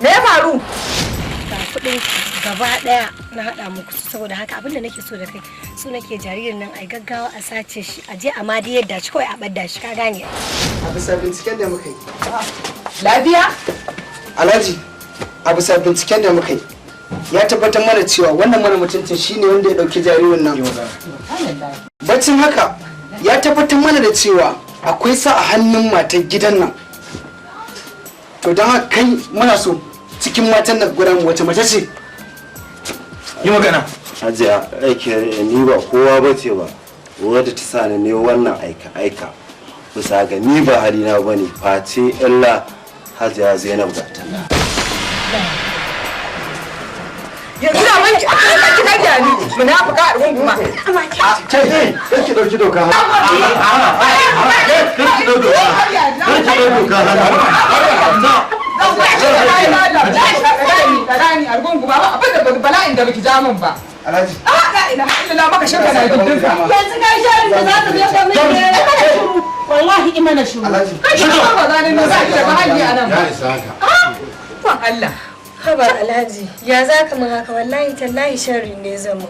Me ya faru? Ga kuɗin gaba ɗaya na haɗa muku su, saboda haka abinda nake so da kai, so nake jaririn nan ai gaggawa a sace shi, a je a ma dai yadda shi kawai, a ɓadda shi, ka gane? A bisa binciken da muka yi. Lafiya? Alhaji, a bisa binciken da muka yi ya tabbatar mana cewa wannan mara mutuncin shine wanda ya dauki jaririn nan. Bacin haka, ya tabbatar mana da cewa akwai sa a hannun matar gidan nan. To don haka kai, muna so cikin matan nan gudan wace mace ce? Yi magana. Hajiya, aiki ni ba kowa ba ce ba wadda ta sa ni ne wannan aika aika. Bisa ga ni ba halina ba ne face illa Hajiya Zainab gata nan. Yanzu da wanki a kan ki karya ni munafuka a runguma. Kai, kar ki dauki doka, kar ki dauki doka, kar ki dauki doka. Rani a runguma ba abin da bala'in da baki ja min ba. Alhaji. Ah, la ilaha illallah, maka shirka na gindin ka. Yanzu kai sharin da za ta zo ka mai mana shiru. Wallahi imana shiru. Alhaji. Kai shi ba za ni za ki da mahalli a nan ba. Ya isa haka. Kwan Allah. Haba Alhaji, ya za ka min haka? Wallahi tallahi sharri ne zama.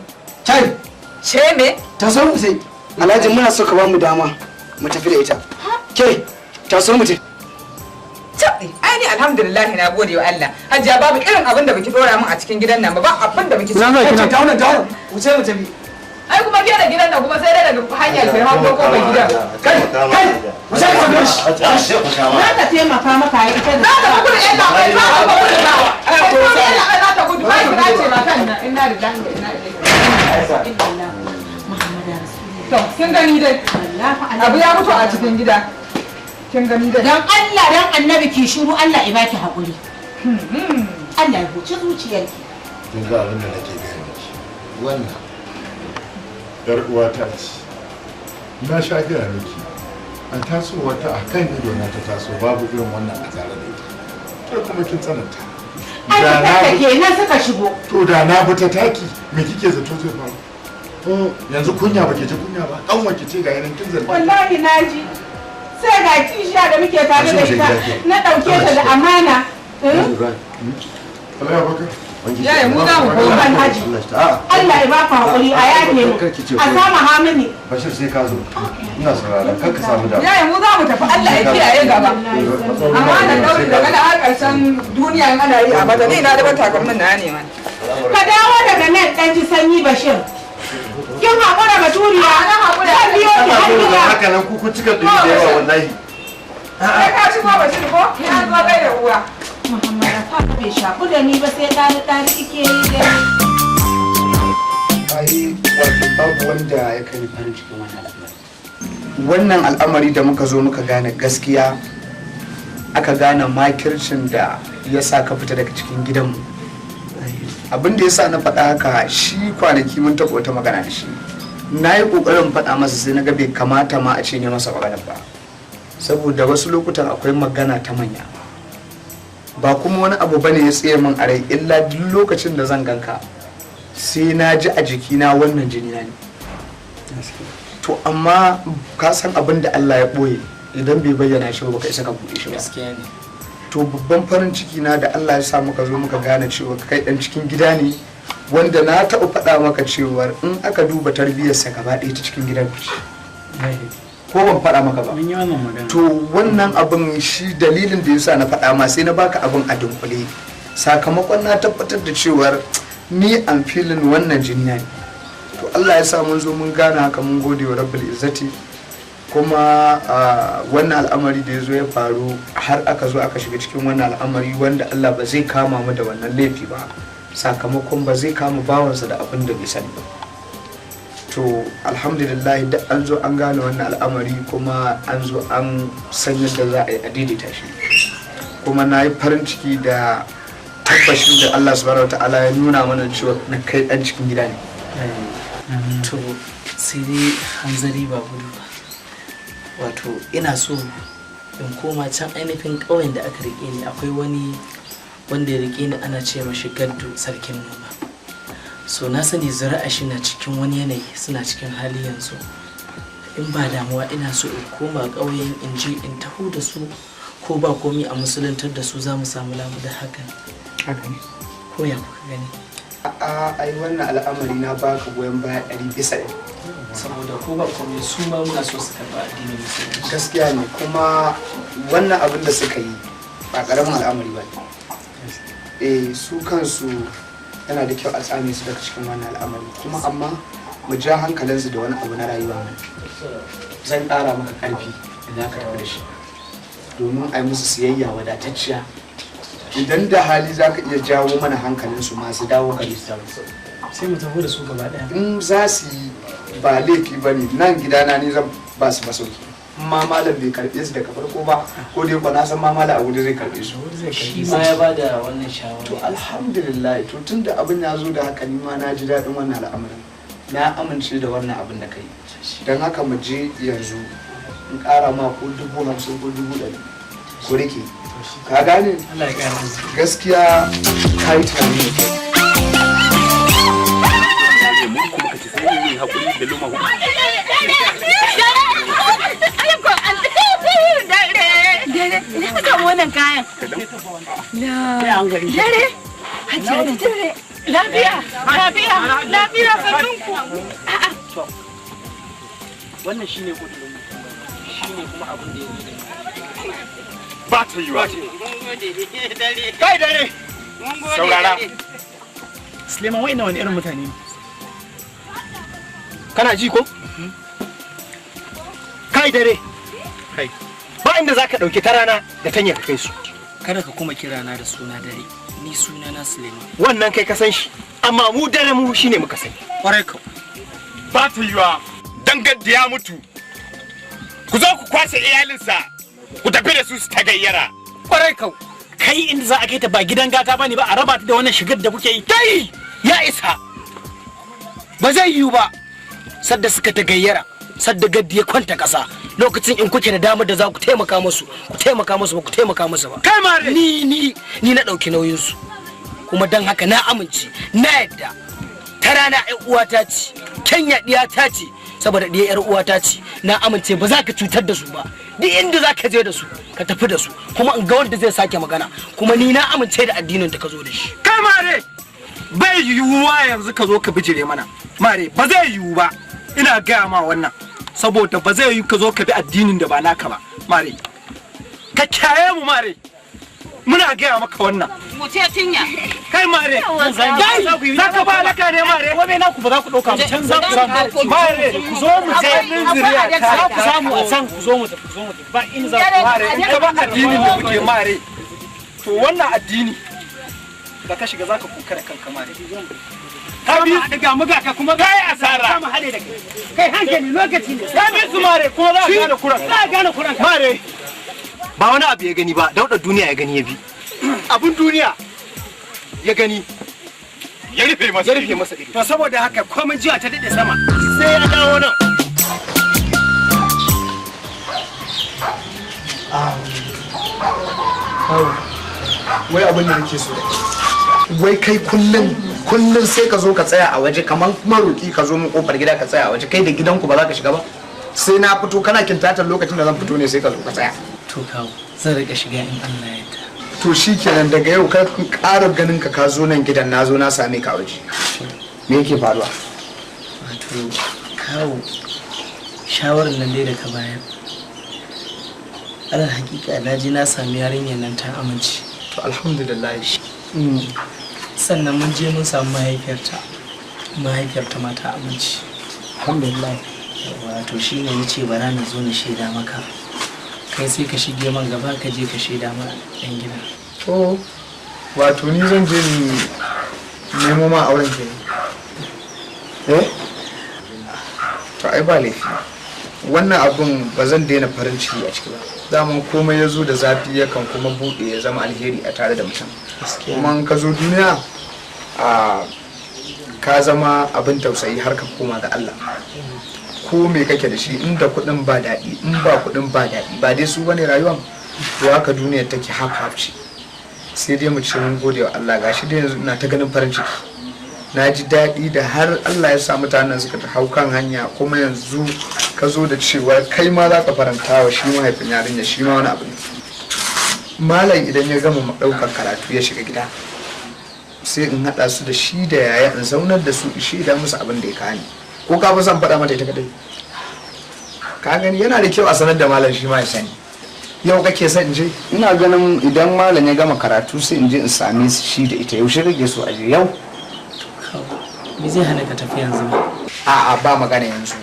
Kai. Ce me? Ta so mu sai. Alhaji, muna so ka ba mu dama mu tafi da ita. Ke, ta so mu tafi. Cabɗi, ai ni alhamdulillah na gode wa Allah. Hajiya, babu irin abin da baki dora min a cikin gidan nan ba, ba abin da baki. Ina za ki nan? Ta wannan, ta wannan, wuce mu tafi. Ai kuma ke da gidan nan kuma sai dai daga hanyar sai hango kofar gidan. Kai, kai, wuce mu tafi. Za ta taimaka maka ya ita da Za ta gudu ƴan labai, za ta gudu ba. Ai kuma ƴan labai za ta gudu, ba ki dace matan nan. Inna lillahi wa inna ilaihi raji'un. Muhammadu Rasulullah. To, kin gani dai. Abu ya mutu a cikin gida. Kin gani dai. Dan Allah dan Annabi ki shiru, Allah ya baki haƙuri. Allah ya huci zuciyarki. Kin ga abin da nake gaya miki, wannan yar uwata ce. Na sha gaya miki, a tasowa ta a kan ido na ta taso, babu irin wannan a tare da ita. Ke kuma kin tsananta. Ai Da na ta kenan suka shigo. To, da na bi ta taki, me kike zato zai faru? Yanzu kunya, ba ke ji kunya ba? Kan ki ce ga yanan kin zargi. Wallahi naji. Sai ga kishiya da muke tare da ita, na ɗauke ta da amana. Allah ya baka. Yaya, mu za mu koma. Alhaji. Allah ya baka haƙuri, a yafe mu. A sama hamini. Bashir, sai ka zo, ina sauraron kar ka samu damuwa. Yaya, mu za mu tafi, Allah ya kiyaye gaba. Amma na dauri daga nan har ƙarshen duniya in ana yi a bata ni na da takalmin na ne man. Ka dawo daga nan ɗan ji sanyi, Bashir. Kin haƙura, Baturiya. Na haƙura. Zan biyo ki har gida. Haka nan ku kun cika ɗumi da yawa wallahi. Sai ka shigo Bashir ko? Ya zo gai da uwa. Muhammad ka bai shaƙu da ni ba, sai ɗari ɗari ike yi da ni. Ai wato babu wanda ya kai ni farin cikin wannan al'amari. Wannan al'amari da muka zo muka gane gaskiya, aka gane makircin da ya sa ka fita daga cikin gidanmu. Abin da ya sa na faɗa haka, shi kwanaki mun taɓa wata magana da shi, na yi ƙoƙarin faɗa masa, sai na ga bai kamata ma a ce ne masa magana ba, saboda wasu lokutan akwai magana ta manya. Ba kuma wani abu bane ya tsaye min a rai illa duk lokacin da zan ganka sai na ji a jikina wannan jini na ne. To amma ka san abin da Allah ya ɓoye, idan bai bayyana shi ba, baka isa ka buɗe shi ba. Gaskiya ne. To babban farin ciki na da Allah ya sa muka zo muka gane cewa kai dan cikin gida ne, wanda na taɓa faɗa maka cewa in aka duba tarbiyyarsa gaba ɗaya ta cikin gidan ku ce, ko ban faɗa maka ba? Mun yi wannan magana. To wannan abin shi dalilin da yasa na faɗa ma, sai na baka abin a dunkule, sakamakon na tabbatar da cewar ni am feeling wannan jini ne. To Allah ya sa mun zo mun gane haka, mun gode wa Rabbul Izzati. Kuma wannan al'amari da ya zo ya faru har aka zo aka shiga cikin wannan al'amari, wanda Allah ba zai kama mu da wannan laifi ba, sakamakon ba zai kama bawansa da abin da bai sani ba. To alhamdulillah da an zo an gane wannan al'amari, kuma an zo an san yadda za a yi a daidaita shi. Kuma na yi farin ciki da tabbashin da Allah Subhanahu Wataala ya nuna mana cewa na kai dan cikin gida ne. To sai dai hanzari ba gudu ba. Wato ina so in koma can ainihin ƙauyen da aka rike ni. Akwai wani wanda ya rike ni, ana ce mashi Gaddu Sarkin Noma. So na sani zuri'a shi na cikin wani yanayi, suna cikin hali yanzu. In ba damuwa, ina so in koma ƙauyen, in je in taho da su Ko ba komi a musuluntar da su za mu samu lamu da hakan. Haka ne. Ko ya kuka gani? A'a, ai wannan al'amari na baka goyon baya 100%. Saboda ko ba komai su ma muna so su karɓi addinin musulunci. Gaskiya ne, kuma wannan abin da suka yi ba ƙaramin al'amari ba ne. Eh, su kansu yana da kyau a tsame su daga cikin wannan al'amari, kuma amma mu ja hankalinsu da wani abu na rayuwa. Zan ƙara maka ƙarfi da za ka tafi da shi domin a yi musu siyayya wadatacciya. Idan da hali za ka iya jawo mana hankalinsu masu dawo gari su dawo. Sai mu tafi da su gaba ɗaya. In za su yi ba laifi ba ne, nan gidana ne zan ba su masauki. In ma malam bai karɓe su daga farko ba, ko dai ba na san ma malam Abu zai karɓe su. Shi ma ya bada wannan shawara. To alhamdulillah, to tunda abin ya zo da haka ni ma na ji daɗin wannan al'amarin. Na amince da wannan abin da kai. Don haka mu je yanzu in ƙara ma ko 50,000 ko 100,000 ko rike. Ka gane? Allah ya ƙara arziki. Gaskiya ka yi tunani mai kyau. Mun kuma kace sai mun yi hakuri da loma hudu. Dare, ina ka samu wannan kayan? Dare, hajiya da dare. Lafiya, lafiya, lafiya sannunku. Wannan shine kudurin mu. Shine kuma abin da ya zo da ni. Ba ta yiwa. Kai dare! Saurara. Suleiman, wa'ina wani irin mutane ne? Kana ji ko? Kai dare! Kai. Ba inda za ka ɗauki ta rana da tanya ka kai su. Kada ka kuma kira na da suna dare. Ni suna na Suleiman. Wannan kai ka san shi, amma mu dare mu shine muka sani. Kwarai ka. Ba ta yiwa. Dan gaddi ya mutu. Ku zo ku kwashe iyalinsa. Ku tafi da su su ta gayyara. Kwarai kau. Kai inda za a kai ta ba gidan gata bane ba, a raba ta da wannan shigar da kuke yi. Kai! Ya isa! Ba zai yiwu ba. Sadda suka ta gayyara, sadda gaddi ya kwanta ƙasa, lokacin in kuke da damar da za ku taimaka musu, ku taimaka musu, ba ku taimaka musu ba. Kai mare! Ni na ɗauki nauyin su. Kuma don haka na amince, na yadda. Ta rana ƴan uwata ce, Kenya ɗiya ta ce, saboda ɗiya ƴar uwata ce, na amince ba za ka cutar da su ba. Duk inda za ka je da su, ka tafi da su, kuma in ga wanda zai sake magana, kuma ni na amince da addinin da ka zo da shi. Kai mare! Bai yiwuwa yanzu ka zo ka bijire mana. Mare, ba zai yiwu ba. Ina gaya ma wannan. Saboda ba zai yiwu ka zo ka bi addinin da ba naka ba. Mare. Ka kyaye mu mare. Muna gaya maka wannan. Mu ce cinya. Kai mare. Kai za ka ba laka ne mare. Ko me naku ba za ku ɗauka mu can za ku samu. Mare, ku zo mu je zuriya ta. Za ku samu a can, ku zo mu tafi, ku zo mu tafi. Ba in za ku Mare, in ka ba addinin da kuke mare. To wannan addini da ka shiga zaka kuka da kanka mare. Ka bi daga mu ga ka kuma Kai asara. mu haɗe da kai. Kai hankali lokaci ne. Ka bi su mare kuma za a gane kuran. Za a gane kuran. Mare. Ba wani abu ya gani ba, dauɗa duniya ya gani ya bi. Abun duniya ya gani Ya rufe masa. ya rufe masa ido. To saboda haka komai jiya ta daɗe sama. Sai ya dawo nan. Wai abin da nake so da kai. Wai kai kullum kullum sai ka zo ka tsaya a waje kamar maroki, ka zo min kofar gida ka tsaya a waje, kai da gidanku ba za ka shiga ba. Sai na fito kana kintatar lokacin da zan fito ne sai ka zo ka tsaya. To kawo, zan riƙa shiga in Allah ya yarda. To shikenan, daga yau ka ƙara ganin ka ka zo nan gidan na zo na same ka a waje. Me yake faruwa? Wato kawo, shawarar nan dai da ka bayar. Alal hakika na je na sami yarinyar nan ta amince. To alhamdulillah. Sannan mun je mun samu mahaifiyarta. Mahaifiyarta ma ta amince. Alhamdulillah. Wato shi ne na ce bara na zo na shaida maka. Kai sai ka shige man gaba ka je ka shaida ma ɗan gida. To wato ni zan je ni nemo ma auren kenan. Eh? To ai ba laifi. Wannan abun ba zan daina farin ciki a ciki ba. Daman komai ya zo da zafi yakan kuma buɗe ya zama alheri a tare da mutum. Kuma in ka zo duniya a ka zama abin tausayi har ka koma ga Allah. Ko me kake da shi, inda kuɗin ba daɗi, in ba kuɗin ba daɗi, ba dai su bane rayuwan. To haka duniyar take, half half ce. Sai dai mu ce mun gode wa Allah, gashi dai yanzu ina ta ganin farin ciki. Na ji daɗi da har Allah ya sa mutanen suka hau kan hanya, kuma yanzu ka zo da cewa kai ma za ka faranta wa shi mahaifin yarinya, shi ma wani abu ne. Malam idan ya gama ɗaukar karatu ya shiga gida, sai in haɗa su da shi da yaya, in zaunar da su in shaida musu abin da ya kani. Ko ka fi son faɗa mata ita kadai? Ka gani, yana da kyau a sanar da malam shi ma ya sani. Yau kake son in je? Ina ganin idan malam ya gama karatu sai in je in same su shi da ita. Yaushe kake so a je? Yau? Me zai hana ka tafi yanzu ba? A'a, ba magana yanzu.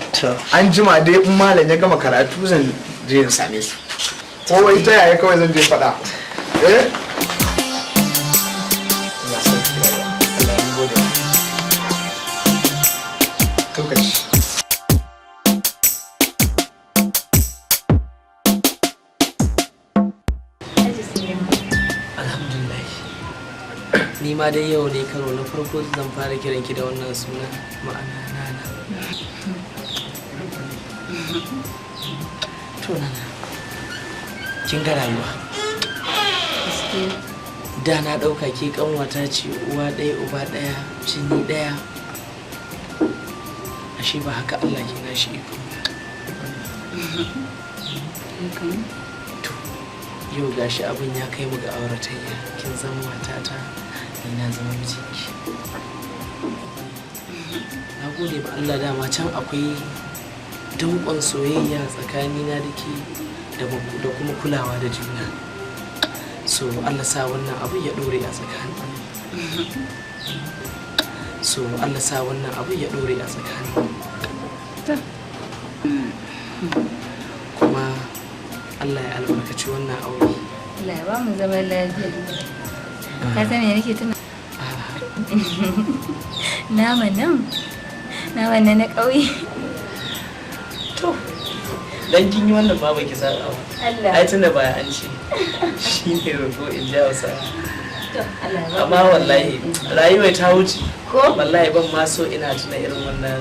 An jima dai in malam ya gama karatu zan je in same su. Ko wai ta yaya kawai zan je faɗa. Eh, Allah sarki rayuwa. Allah ya gode. Lokaci. Alhamdulillah, ni ma dai yau ne karo na farko zan fara kiran ki da wannan suna, ma'ana Nana. To Nana, kin ga rayuwa, da na ɗauka ke kanwata ce, uwa ɗaya uba ɗaya, jini ɗaya, ashe ba haka Allah ke nashi iko ba. To yau gashi abin ya kai mu ga auratayya, kin zama matata, ni na zama mijinki. Na gode ba Allah, dama can akwai danƙon soyayya tsakanina da ke da kuma kulawa da juna. So Allah sa wannan abu ya ɗore a tsakanin, so Allah sa wannan abu ya ɗore a tsakanin, kuma Allah ya albarkaci wannan aure. Allah ya ba mu zaman lafiya. Ka san me nake tuna? Naman nan, naman nan na ƙauye. To, dan kin yi wannan ba baki san abu. Allah. Ai tunda baya an ce shi ne roƙo in ji Hausa. To, Allah ya ba mu Amma wallahi rayuwa ta wuce. Ko? Wallahi ban ma so ina tuna irin wannan.